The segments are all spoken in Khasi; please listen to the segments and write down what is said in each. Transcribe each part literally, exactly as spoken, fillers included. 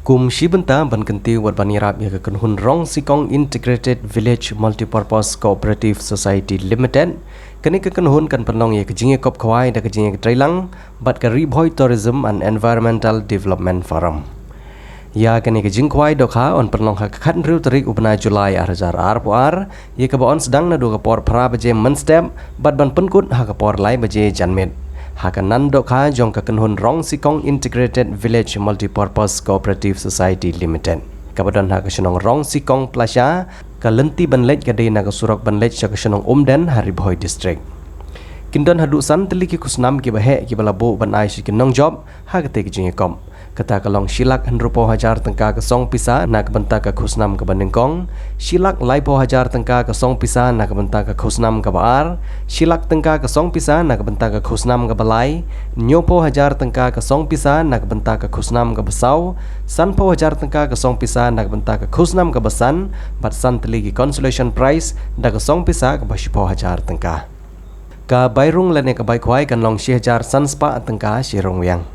Kum shi bynta ban kyntiew wat ban ïarap ïa ka kynhun Rongsikong Integrated Village Multipurpose Cooperative Society Limited, kane ka kynhun kan pynlong ïa ka jingïakop khwai da ka jingïatreilang bad ka Ri Bhoi Tourism and Environmental Development Forum. Ïa kane ka jingkhwai dohkha yn pynlong ha ka khathynriew tarik u bnai July ar hajar arphew ar, ïa kaba yn sdang naduh ka por phra baje mynstep bad ban pynkut ha ka por lai baje janmiet, ha ka nan dohkha jong ka kynhun Rongsikong Integrated Village Multipurpose Cooperative Society Limited, kaba don ha ka shnong Rongsikong Plasha. Ka lynti ban leit ka dei na ka surok ban leit sha ka shnong Umden ha Ri Bhoi District. Kin don haduh san tylli ki khusnam kiba heh kiba la buh ban ai sha ki nongjop ha katei ka jingïakop. Kata ka long shi lak hynriewphew hajar tyngka ka song pisa na ka bynta ka khusnam kaba nyngkong, shi lak laiphew hajar tyngka ka song pisa na ka bynta ka khusnam kaba ar, shi lak tyngka ka song pisa na ka bynta ka khusnam kaba lai, hynñiewphew hajar tyngka ka song pisa na ka bynta ka khusnam kaba saw, sanphew hajar tyngka ka song pisa na ka bynta ka khusnam kaba san, bad san tylli ki consolation prize da ka song pisa kaba shiphew hajar tyngka. Ka bai rung lane ka bai khwai kan long shi hajar san spah tyngka shi rung wiang.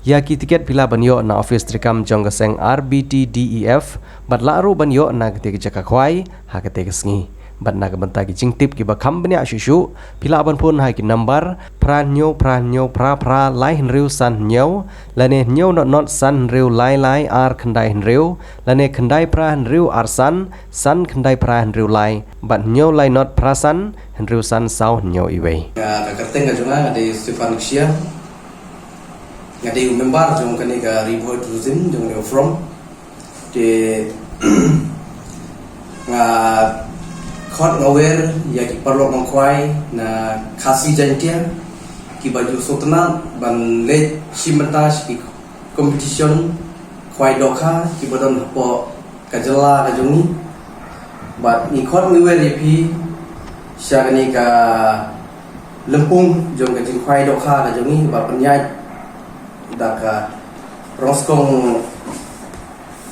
Ïa ki tiket phi lah ban ïoh na office treikam jong ka seng R B T D E F, bad lah ruh ban ïoh na katei ka jaka khwai ha katei ka sngi. Bad na ka bynta ki jingtip kiba kham bniah shuh shuh, phi lah ban phone ha ki number phra hynñiew phra hynñiew phra phra lai hynriew san hynñiew, lane hynñiew not not san hynriew lai lai ar khyndai hynriew, lane khyndai phra hynriew ar san, san khyndai phra hynriew lai, bad hynñiew lai not phra san hynriew san saw hynñiew iwei. Nga, ka kyrteng ka jong nga nga dei Stephen Kshiang. Nga dei u member jong kane ka Ri Bhoi Tourism jong kane ka forum. Te nga khot nga wer ïa ki paralok nongkhwai na Khasi Jaiñtia kiba ju sngewtynnat ban leit shim bynta sha ki competition khwai dohkha kiba don hapoh ka jylla ka jong ngi. Bad ngi khot ngi wer ïa phi sha kane ka lympung jong ka jingkhwai dohkha ka jong ngi ba pynïaid da ka Rongskong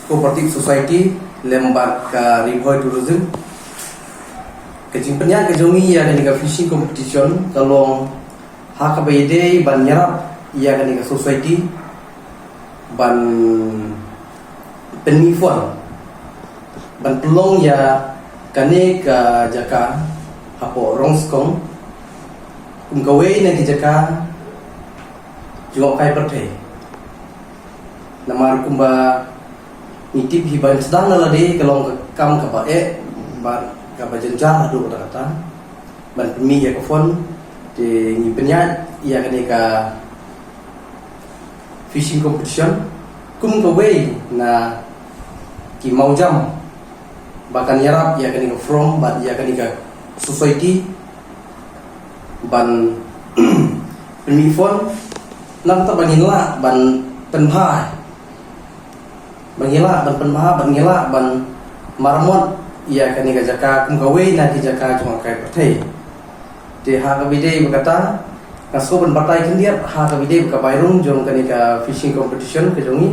Cooperative Society lem bad ka Ri Bhoi Tourism. Ka jingpynïaid ka jong ngi ïa kane ka fishing competition ka long ha kaba ïadei ban ïarap ïa kane ka society ban pynmih fund ban pynlong ïa kane ka jaka hapoh Rongskong kum kawei na ki jaka jngohkai pyrthei. Namar kumba ngi tip hi ba sdang na lade ka long ka kam kaba eh bad kaba jynjar haduh katta katta ban pynmih ïa ka fund. Te ngi pynïaid ïa kane ka fishing competition kum kawei na ki mawjam ba kan ïarap ïa kane ka forum bad ïa kane ka society ban pynmih fund. Nangta ba ngin lah ban pynbha, ba ngin lah ban pynbha, ba ngin lah ban maramot ïa kane ka jaka kum kawei na ki jaka jngohkai pyrthei. Te ha kaba ïadei bad kata nga sngewbha ban batai khyndiat ha kaba ïadei bad ka bai rung jong kane ka fishing competition ka jong ngi.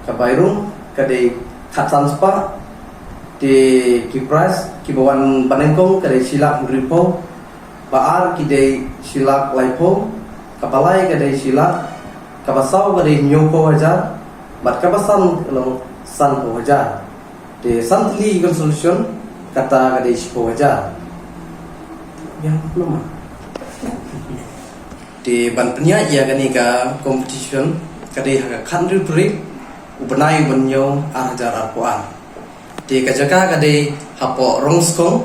Ka bai rung ka dei khatsan spah. Te ki prize kiba wan banyngkong ka dei shi lak hynriewphew, ba ar ki dei shi lak laiphew, kaba lai ka dei shi lak, kaba saw ka dei hynñiewphew hajar, bad kaba san ka long sanphew hajar. Te san tylli consolation kata ka dei shiphew hajar. Ïa, nama? Te ban pynïaid ïa kane ka competition ka dei ha ka khathynriew tarik u bnai u ba hynñiew ar hajar arphew ar. Te ka jaka ka dei hapoh Rongskong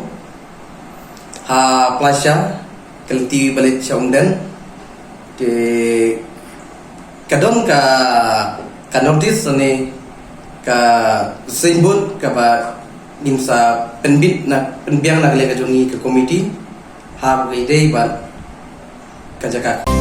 ha Plasha, ka lynti ba leit sha Umden. Te ka don ka, ka notice ne ka signboard kaba ngin sa pynbit na, pynbiang na ka liang ka jong ngi ka committee ha kaba ïadei bad ka jaka.